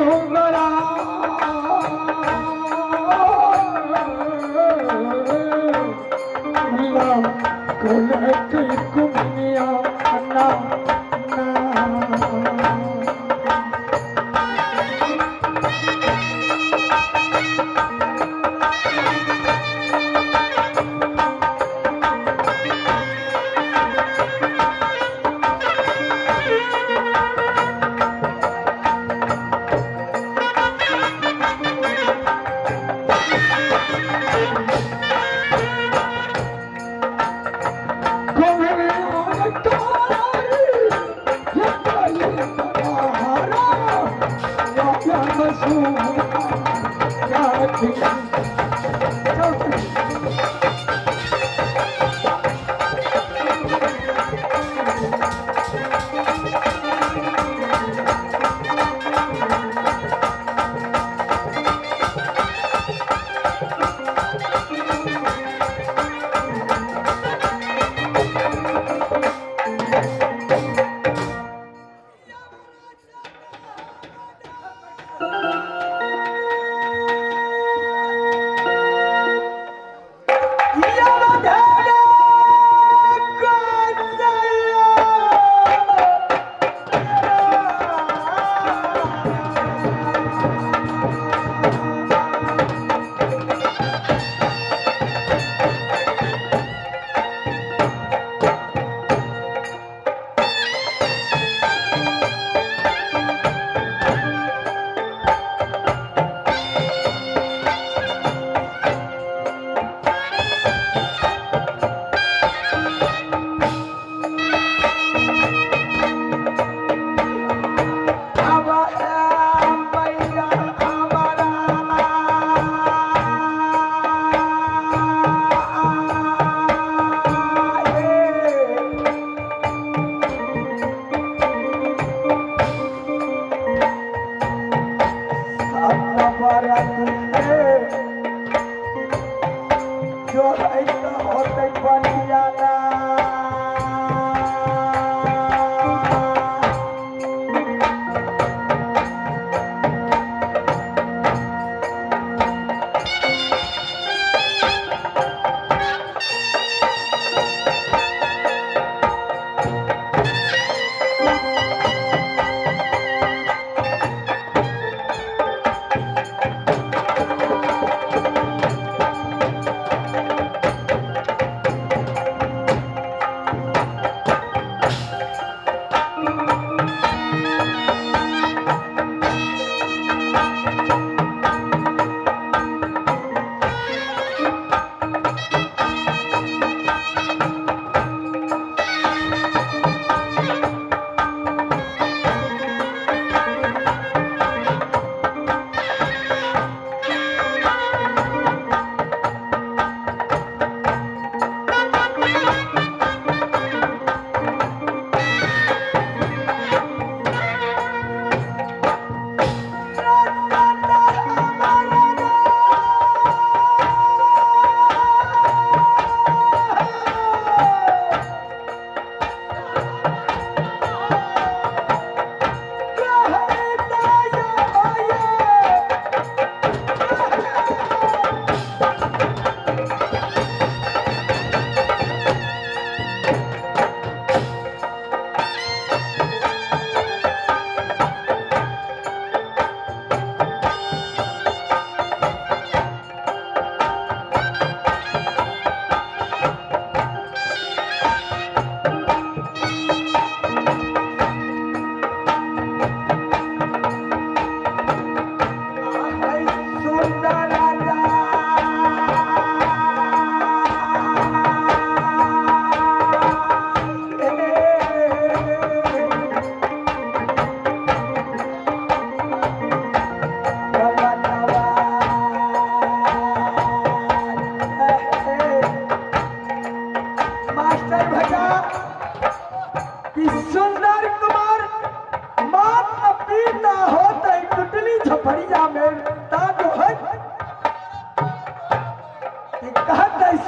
घुंघरा कुमिया ना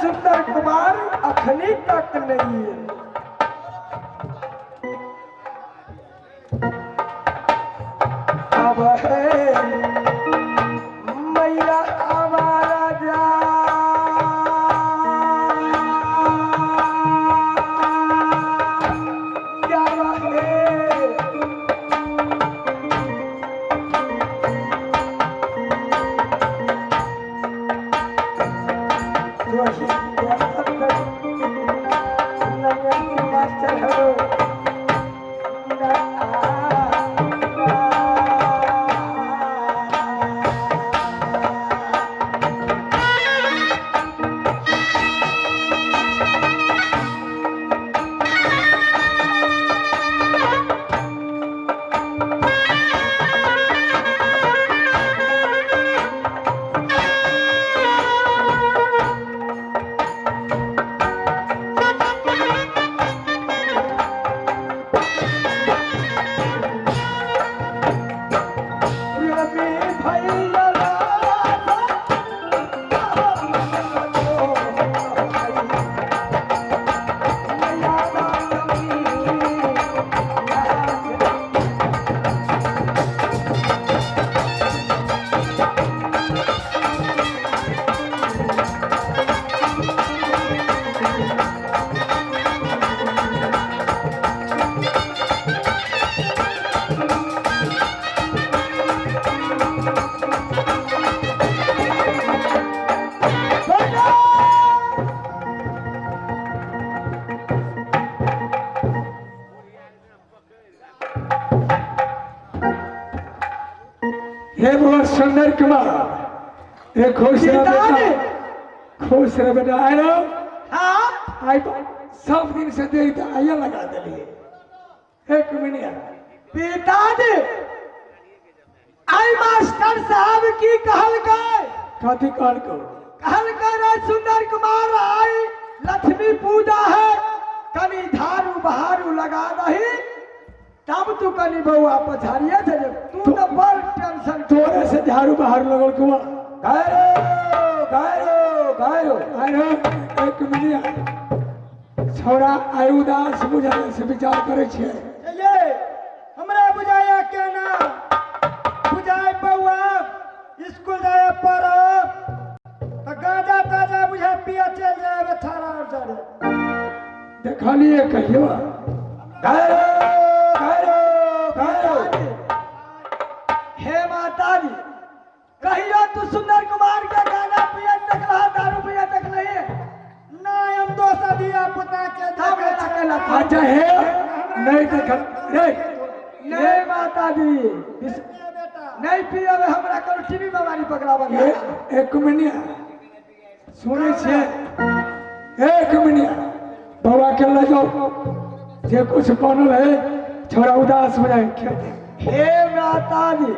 सुंदर कुमार अखनी तक नहीं है। अब है मैया हमारा जा जावा हे। मास्टर हो रवि भैया हे बहुत सुंदर कुमार, हे खुश रह बेटा, खुश रह बेटा। आए रहो। हाँ आई सब दिन से देरी तो आइया लगा दिलिए। एक मिनट पिताजी, आई मास्टर साहब की कहल गए, कथी कहल को? कहल गए सुंदर कुमार आई लक्ष्मी पूजा है, कनी झाड़ू बहारू लगा दही तब तू कनी बउआ पछाड़िए थे। तू तो बड़ टेंशन। तोरे से झाड़ू बहारू लगल कुआ। गायरो गायरो गायरो आए रहो। एक मिनट छोरा आइ उदास बुझाय से विचार करे छियै। ये हमरा बुझाया केना बुझाय बउआ स्कूल जाय पड़ब त गांजा ताजा बुझाय पिया चल जाए थारा और जाड़े। देखलिए कहियो। Gyro gyro gyro. हे माताजी, कहियो तू सुंदर कुमार के गाना पिया देखला, दारू पिया देखलही? नहीं, हम दोसर धिया पुता के हमरा देखै केला। अच्छा हे नहीं देखल रे। नहीं माताजी, छियै बेटा। नहीं पियबे, हमरा कोनो टीबी बीमारी पकड़ाबे। एक मिनट सुनै छियै, एक मिनट बउआ के लऽ जाओ, जे कुछ बनल है छोरा उदास हो जाए खेते। हे माताजी,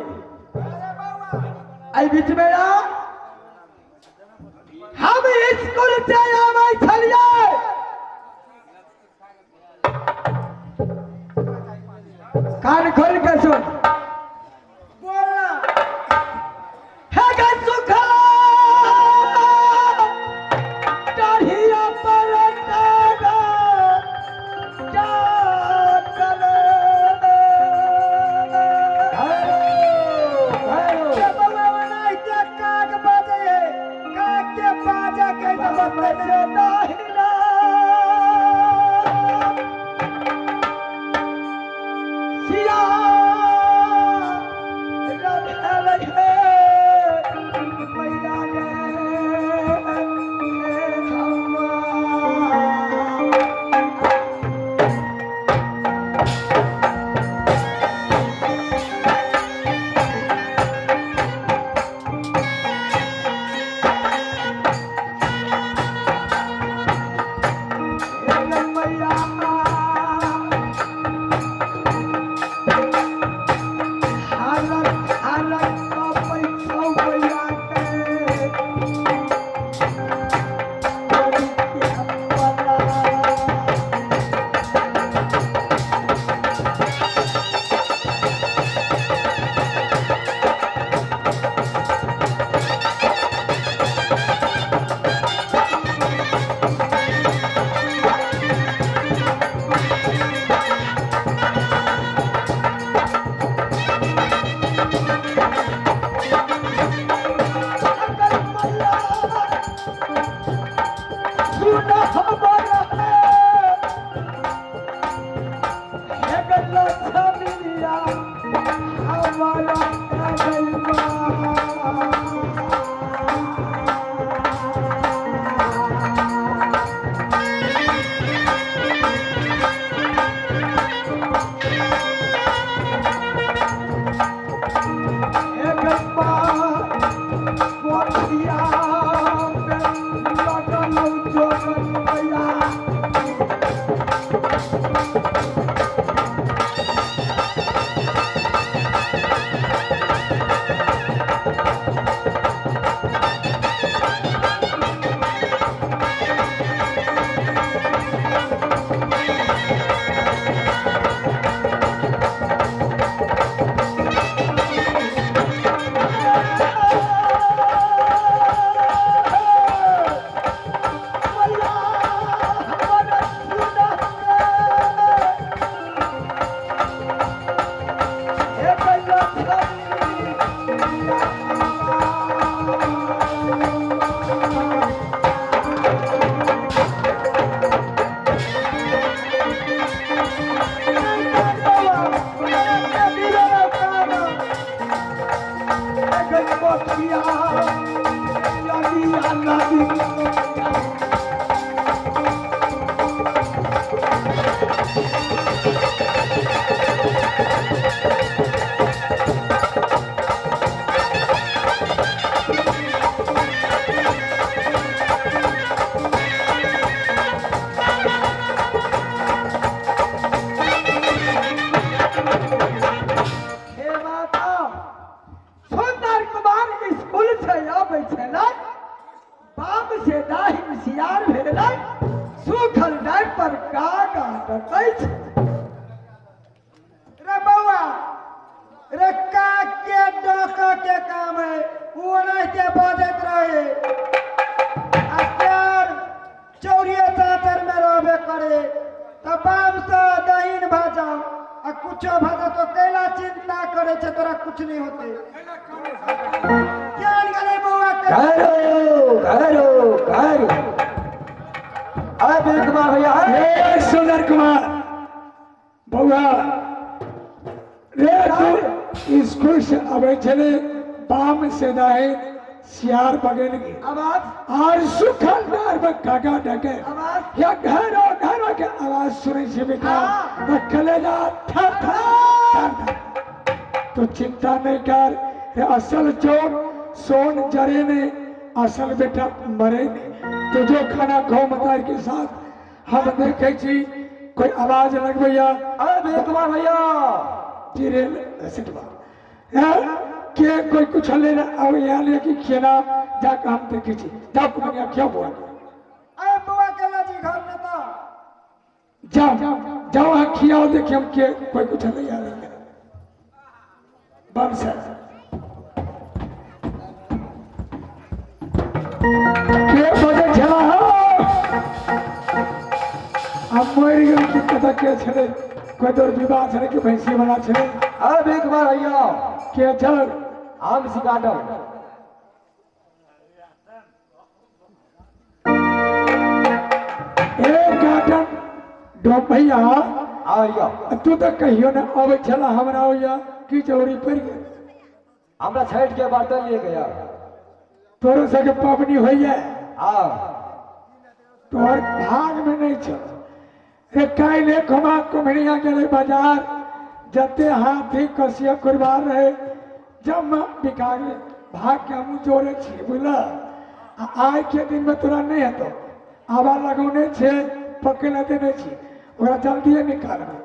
आई बीच में आ, हम स्कूल से आबै छलियै, कान खोल के सुन। बोलना। हे गे सुखला दाढ़िया पर टागा चाटले। गायरो गायरो। बउआ ओनाहिते काग बाजै है, काग के बाजै के त बस से दाहिना सिया रधल हे मैया गे हम्मा। लखिया लगिया लगी हे माता सुंदर कुमार स्कूल से आबै छलै बाप से दाहिन सियार भेलै सूखल डारि पर कागा डटै छै। रे बौआ रे का के डक के काम है वो ओनाहिते बजैत रहे आ प्यार चौरिये चाचर में रहबे करे तऽ बाम से दहिन भऽ जाओ आ कुछो भऽ जाओ तो कैला चिंता करे छै तोरा कुछ नहीं होते। ज्ञान गेलै बौआ के। घरो घरो घरो अरे वीर कुमार भैया हे सुंदर कुमार बौआ रे तू स्कूल से अबै छलै बाम से दाहिन सियार बगल के आवाज आर सुखल डार पर काका डके आवाज या घरो घरो के आवाज सुनै छी बेटा हाँ। तऽ कलेजा थर थर थर थर। तो चिंता नहीं कर रे असल चोर सोन जरे ने असल बेटा मरे ने। तो जो खाना खाओ मतार के साथ हम देखे छी कोई आवाज लगबैया। अरे वीर कुमार भैया चिरेल सिटवा के कोई कुछ लेना अब यहाँ लेके खेला जाकर हम देखे छी जाओ कुमारिया क्यों बोल अरे बौआ केला जी घर में तऽ जाओ जाओ वहाँ खियाओ देखिए हम के कोई कुछ नहीं आ रहा बम सर के बजे छला हो अब मर गेल की कथा के छले कोई तोर विवाह छले कि भैंसी वाला छले। अरे वीर कुमार भैया के छल हम सिकाटम ए काटन डोम भैया आ भैया तू तो कहियो ना अबै छला हमरा होइया की जरूरी पड़ि गेल। हमरा छठि के बर्तन ले गया तोरो सबके पबनी होइया हाँ तोहर भाग में नहीं छल रे काल्हि घुमा कुम्हरिया गेलै बाजार जते हाथी कसिया कुरबार रहे जब बिका गेलै भाग के हमहूँ जोड़े छियै बुझल। आ आइ के दिन में तोरा नहीं हेतौ आवा लगौने छै पकै लए देने छी ओकरा जल्दिए निकालबै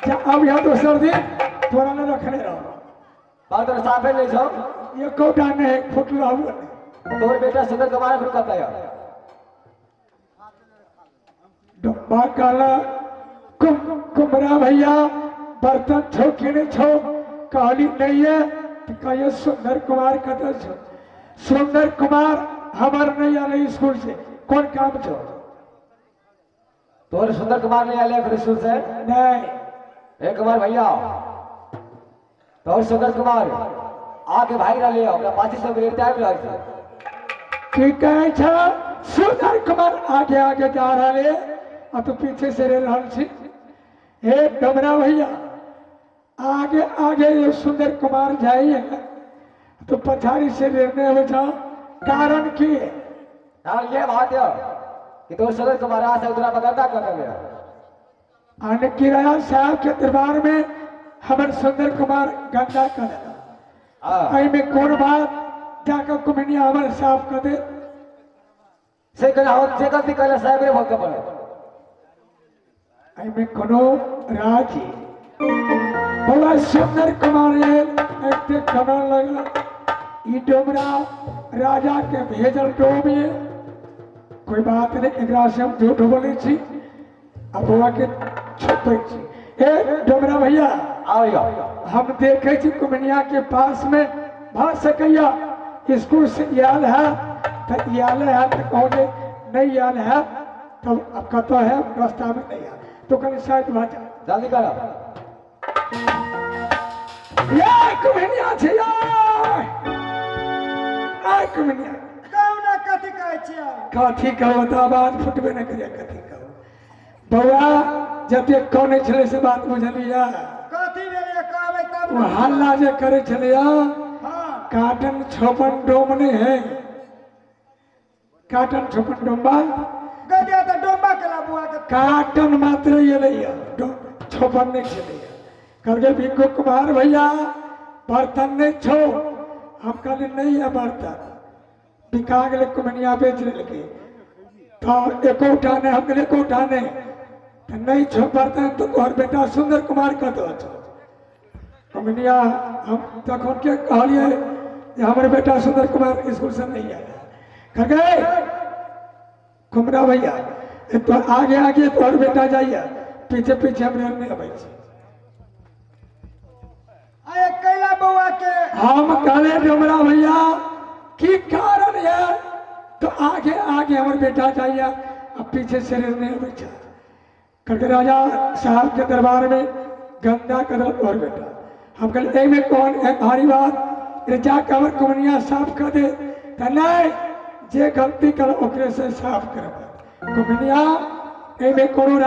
जे अब यहाँ दोसर दिन तोरा नहि रखने रहब। बर्तन साफे नहीं छौ एकोटा नहीं फुटल रहबो नहि। तोहर बेटा सुंदर कुमार एखन कतऽ यऽ? डब्बा कहला कुमरा भैया बर्तन छौ कि नहीं छौ कहली नहीं है तो कहिए सुंदर कुमार कतऽ छौ। सुंदर कुमार हमर नहीं आले स्कूल से कौन काम छौ? तोहर सुंदर कुमार नहीं आले एखन स्कूल से? नहीं। हे कुमार भैया तोहर सुंदर कुमार आके भागि रहले ओकरा पाछी सब रेट आबि रहल छै। की कहै छ सुंदर कुमार आगे आगे जा रहले आ तू पीछे से रे रहल छी। हे डमरा भैया आगे आगे ये सुंदर कुमार जाइए तो पछाड़ी से लेने हो जाओ कारण की? कारण ये बात है कि तोहर सुंदर कुमार आ से तोरा बगरदा कर देले। अन किराया साहब के दरबार में हमर सुंदर कुमार गंदा कर हां एहि में कोन बात जाकर कुमनिया हमर साफ कर दे से कहला हो जे गलती कहला साहब रे भोग पड़े। एहि में कोनो राज बड़ा सुंदर कुमार एक कना लगल ई डोमरा राजा के भेजल डोम ये कोई बात नहीं एकरा से हम झूठ बोले छी आ बौआ के छुपै छी। ए डोमरा भैया आओ हम देखे छी कुमनिया के पास में भ सकैया स्कूल से आयल है तो आयल है तो कहो जे नहीं आयल है तब अब कतऽ है रास्ता में नहीं आयल तो कहीं साइड भऽ जा जल्दी करो। ये कुमनिया छै ये आ कुमनिया कौना कथी कहै छियै? कथी कहू तऽ आवाज फुटबे नहि करिया कथी कहू बौआ जते कहने छलै से बात बुझलियै कथी भेलै कहबै तब ओ हल्ला जे करै छलैया हां काटन छोपन डोम नहीं है, काटन छोपन डोम्बा गदिया तऽ डोम्बा केला बुआ के। काटन मात्र ये नहीं है, छोपन नहीं छे। कहलकै भिंकू कुमार भैया बर्तन नहीं छो। हम कहले नहीं है बर्तन, बिका गेलै कुमनिया बेच लेलकै। तो एको उठाने, हम कहले एको उठाने तो नहीं छो बर्तन, तो तोहर बेटा सुंदर कुमार कतऽ छौ? कुमनिया हम तखन के कहलिए जे हमर बेटा सुंदर कुमार स्कूल से नहीं आया। कहलकै कुमरा भैया तो आगे आगे तोहर बेटा जाइए, पीछे पीछे हम नहीं अबै छी। आए कैला बौआ के हम कहले डुमरा भैया की कारण है तो आगे आगे हमर बेटा जाइए अब पीछे शरीर नहीं अबै छै। कहलकै राजा साहब के दरबार में गंदा कदम तोहर बेटा। हम कहले एहिमे कौन है भारी बात, रे जाके हमर कुमनिया साफ कर दे। तो नहीं, जे गलती कर ओकरे से साफ करब कुमनिया, एहिमे कोनो